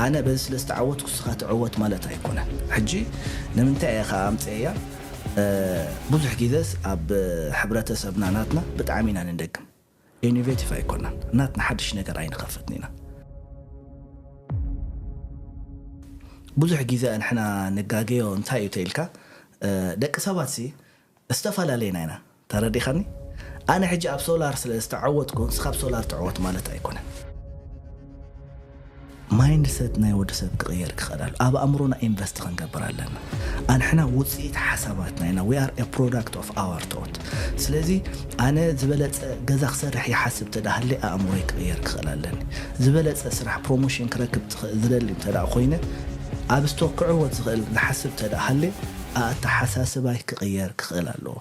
ኣነ በዚ ስለ ዝተዓወትኩ ንስኻ ትዕወት ማለት ኣይኮነን። ሕጂ ንምንታይ እየ ከዓ ኣምፅኤያ? ብዙሕ ግዜስ ኣብ ሕብረተሰብና ናትና ብጣዕሚ ኢና ንደግም። ኢኖቬቲቭ ኣይኮናን። ናትና ሓድሽ ነገር ኣይንኸፍትን ኢና። ብዙሕ ግዜ ንሕና ንጋገዮ እንታይ እዩ ተኢልካ፣ ደቂ ሰባት ሲ ዝተፈላለየና ኢና። ተረዲኻኒ? ኣነ ሕጂ ኣብ ሶላር ስለ ዝተዓወትኩ ንስኻ ኣብ ሶላር ትዕወት ማለት ኣይኮነን። ማይንድሰት ናይ ወዲ ሰብ ክቕየር ክኽእል ኣሎ። ኣብ ኣእምሮና ኢንቨስት ክንገብር ኣለና። ኣንሕና ውፅኢት ሓሳባትና ኢና። We are a product of our thought። ስለዚ ኣነ ዝበለፀ ገዛ ክሰርሕ ይሓስብ ተዳ ሃለ ኣእምሮይ ክቕየር ክኽእል ኣለኒ። ዝበለፀ ስራሕ ፕሮሞሽን ክረክብ ዝደሊ እንተ ኮይነ ኣብ ስቶክ ክዕወት ዝኽእል ዝሓስብ ተዳ ሃለ ኣተሓሳስባይ ክቕየር ክኽእል ኣለዎ።